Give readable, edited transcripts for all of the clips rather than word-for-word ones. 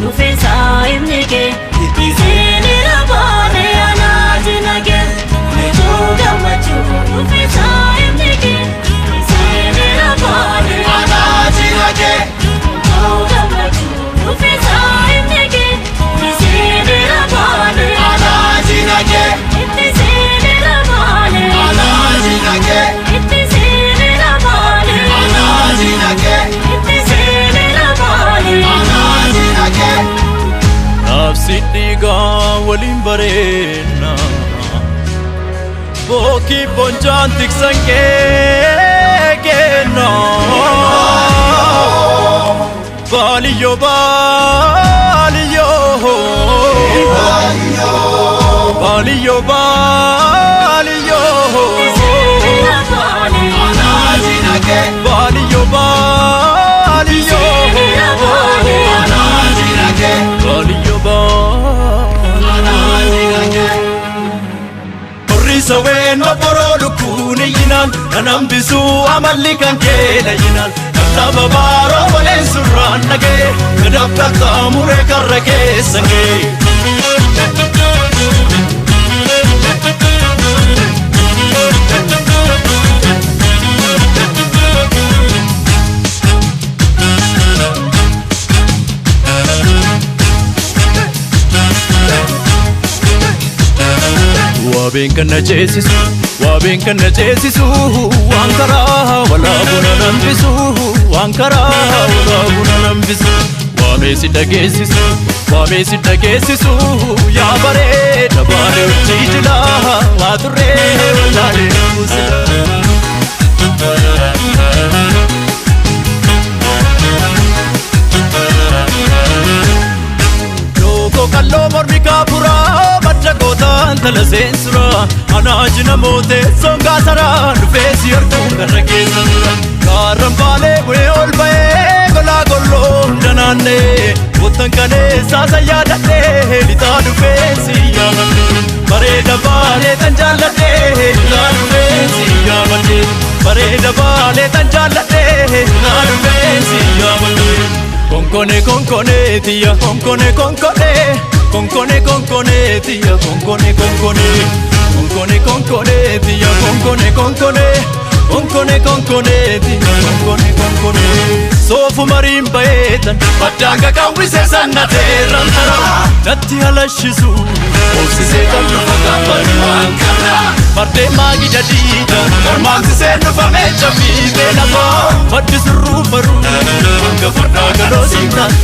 dhufee saayimni kee itti seenera baanee anaa jina kee mijuu gammachuu dhufee saayimni kee itti seenera baanee Anaa jina kee. mijuu gammachuu dhufee saayimni kee itti seenera baanee Anaa jina kee. itti seenera baanee Anaa jina kee. itti seenera baanee Anaa jina kee. itti seenera baanee. Anaa jina kee. Nafsi dhiigaa waliin bareenna Bookii boncaan tiksan kee kenna Baaliyyoo baaliyyoo Baaliyyoo baaliyyoo Anaa jina kee. Baaliyyoo baaliyyoo Anaa jina kee. Baaliyyoo baaliyyoo Anaa jina kee. Horriisa ween obboroo lukkuun iyyinaan kan hambisuu amalli kan keela iyyinaan kan saba baaroo waleen surraan dhagee gadaaf qaxxaamuree karra keessan gee. Waabeen kan na ceesisu, waabeen kan na ceesisu, waan karaa walaabuu na nambisu, waan karaa walaabuu na nambisu. Waamee si dhageessisu, waamee si dhageessisu, yaa bareeda baalee hojii jilaa, waa turree wallaalee nuusila. Lookoo qalloo mormi kaafuraa madda gootaan tala seensuraa anaa jina mootee songaa saraa dhufee si arguun karra keessa tura gaarran baalee bu'ee ol ba'ee golaa golloo hunda naannee goottan kalee saasa yaadadhee lixaa dhufee si yaamadhe bareeda baalee tan jaalladhee lixaa dhufee si yaamadhe bareeda baalee tan jaalladhee lixaa dhufee si yaamadhe. Konkone konkone tiya konkone konkone konkone konkone tiya konkone konkone konkone konkone tiya konkone konkone konkone konkone tiya konkone konkone soofu mariin bayeetan baddaanga qawwise sannateerran tara natti halashisu obsisee kan dhufa gabbani waan kana fardeen maagida diida mormaansisee dhufa meecha fiixee lafaa maddi surruu baruu hanga fardaa galoo siintaan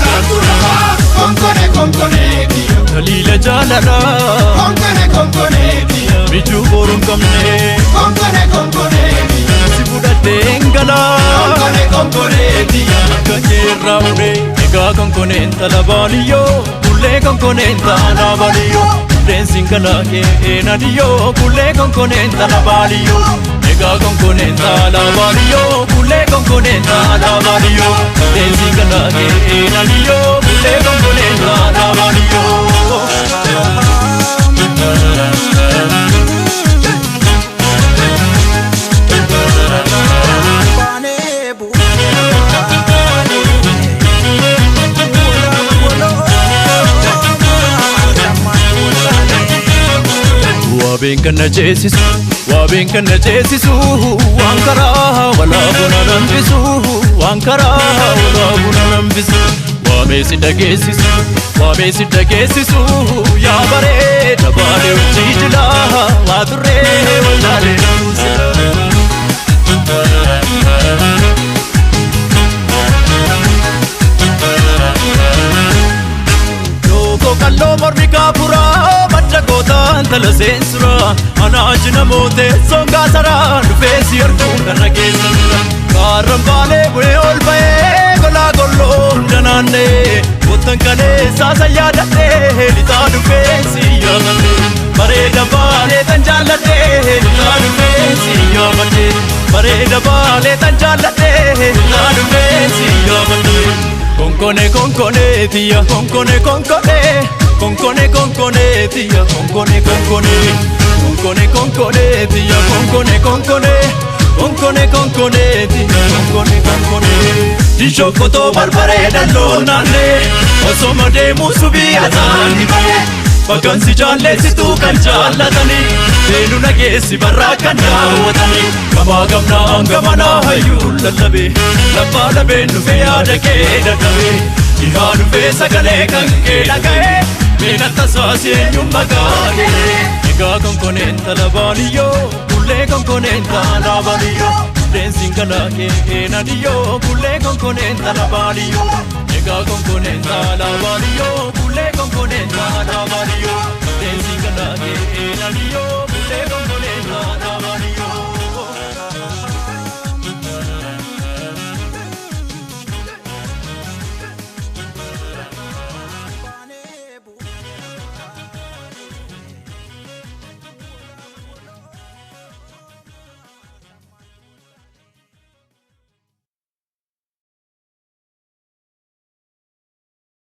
Konkone konkone diya. Taliila jaalalaa Konkone konkone diya. Mijuu boruu hin qabne Konkone konkone diya. Si fudhadheen galaa Konkone konkone diya. Akka jeerraa uree egaa konkoneen tala baaliyyoo kullee konkoneen tala baaliyyoo Deensiin kalaa kee kullee konkoneen tala baaliyyoo egaa konkoneen tala baaliyyoo kullee konkoneen tala baaliyyoo Deensiin kalaa kee kullee konkoneen tala baaliyyoo. Waabeen kan na ceesisu, waabeen kan na ceesisu, waan karaa walaabuu na nambisu, waan karaa walaabuu na nambisu. Waamee si dhageessisu, waamee si dhageessisu, yaa bareeda baalee hojii jilaa, waa turree wallaalee nuusila. Lookoo qalloo mormi kaafuraa madda gootaan tala seensuraa anaa jina mootee songaa saraa dhufee si arguun karra keessa tura gaarran baalee bu'ee ol ba'ee golaa golloo hunda naannee goottan kalee saasa yaadadhee lixaa dhufee si yaamadhe bareeda baalee tan jaalladhee lixaa dhufee si yaamadhe bareeda baalee tan jaalladhee lixaa dhufee si yaamadhe. Konkone konkone tiya konkone konkone konkone konkone tiya konkone konkone konkone konkone tiya konkone konkone konkone konkone tiya konkone konkone. Dishokkotoo barbaree dhalloon naannee osoma deemuu subii ataani malee bakkansi jaalleessituu kan jaallatanii beenu nageessi barraa kan daawwatanii gamaa gamnaan gamanaa hayyuun lallabee labbaa labeen dhufee yaada kee dadhabee dhihaa dhufee sagalee kan kee dhaga'ee beena tasaasi eenyuun maqaa kee. Egaa konkoneen talabaaniyyoo kullee konkoneen talabaaniyyoo leensiin galaa kee eenadiyyoo kullee konkoneen talabaaniyyoo. Egaa konkoneen talabaaniyyoo kullee konkoneen talabaaniyyoo leensiin galaa kee eenadiyyoo kullee konkoneen.